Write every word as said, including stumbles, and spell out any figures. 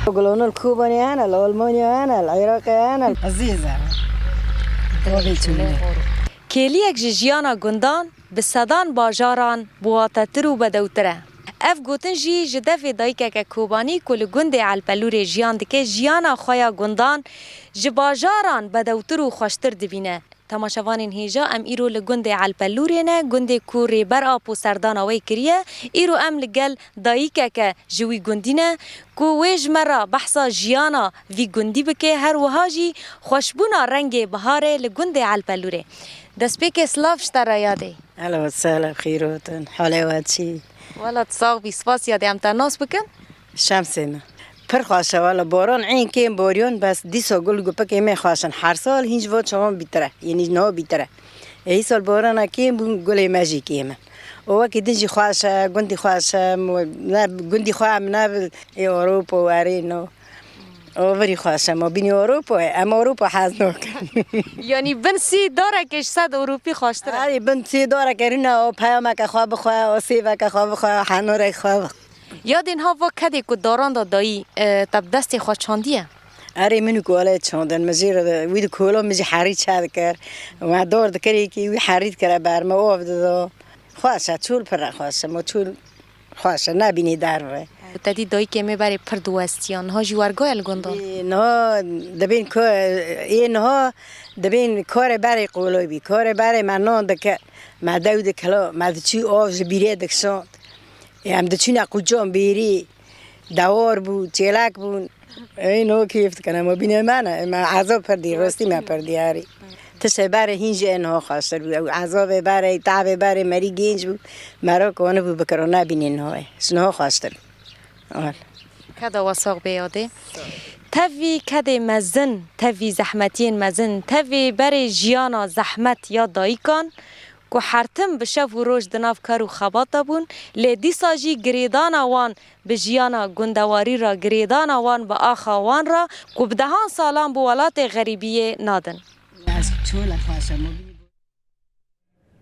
Gulonul Kobanê hene, li Almanya hene, li Iraqê hene. Ezîz e. Tovê çûne. Kêliyek ji jiyana gundan bi sedan bajaran biwatetir û bedewtir e. Ev gotin jî ji devê dayikeke Kobanî ku li gundê Elpelûrê jiyan dike, jiyana xwe ya gundan ji bajaran bedewtir û xweştir dibîne. Temaşevanên hêja, em îro li gundê Elpelûrê ne, gundê ku Rêber Apo serdana wê kiriye. Îro em li gel dayikeke ji wî gundî ne, ku wê ji me re behsa jiyana vî gundî bike, her wiha jî xweşbûna rengê biharê li gundê Elpelûrê. Destpêkê silav ji te re yadê. Ehlen we sehlen, xêr hatin. Halê we çi? Wela tu sax bî, spas yadê, em te nas bikin. Şemsê me. Pir xweş e wele, boran ên kêm boriyon, bes dîsa gul gupikê me xweş in. Her sal hîn ji vo çawan bîtir e, yenî niha bîtir e. E, îsal borana kêm bûn, gulê me jî kêm in. Û wekî din jî xweş e, gundî xweş e, mo-, ne gundî xwe em ne ê Ewropa û erê no. O virî xweş e, ma bînî Ewropa ye, em Ewropa hez nakin. Yanî bin sî darekê ji sed Ewropî xweştir e. Erê bin sî dareke rûne, o peyameke xwe bixwe, o sêveke xwe bixwe, o henorek xwe bixwe. Yadên ha va kedê ku daran da dayî, e, te bi destê xwe çandiye? Erê min û ku wele çandin, min jî re, wî di kola min jî herî çe dikir. Me dor dikirî kî wî herî dikire ber me, ov dida. Xweş e, çûl pir e xweş e, ma çûl xweş e, nebînî derve. Te dî dayikê me berê pir diwestiya, niha jî werga ye li gundan? Ê, niha dibên ku, ê niha dibên karê berê qolay bî. Karê berê me nan dike, me dew dikila, me diçû av ji bîrê dikişand. Ê, em diçûne qucan bêrî, dewar bû, çêlek bûn. Ey, no kêf dikin, em bînê me ne, me ezab pir dî, rastî me pir diyarî. Tiştê berê hîn jî ê niha xweştir bû. Ew ezabê berê, tavê berê merî gênc bû, mero konibû bikiro, nebînî niha. Ji niha xweştir. Wal. Keda we sax bê yadê. Tevî kedê mezin, tevî zehmetiyên mezin, tevî berê jiyana zehmet ya dayikan, ku her tim bi şev û roj di nav kar û xebat de bûn, lê dîsa jî girêdana wan bi jiyana gundewarî re, girêdana wan bi axa wan re, ku bi dehan salan bi welatê xerîbiyê nadin. Ez çûle xweş e,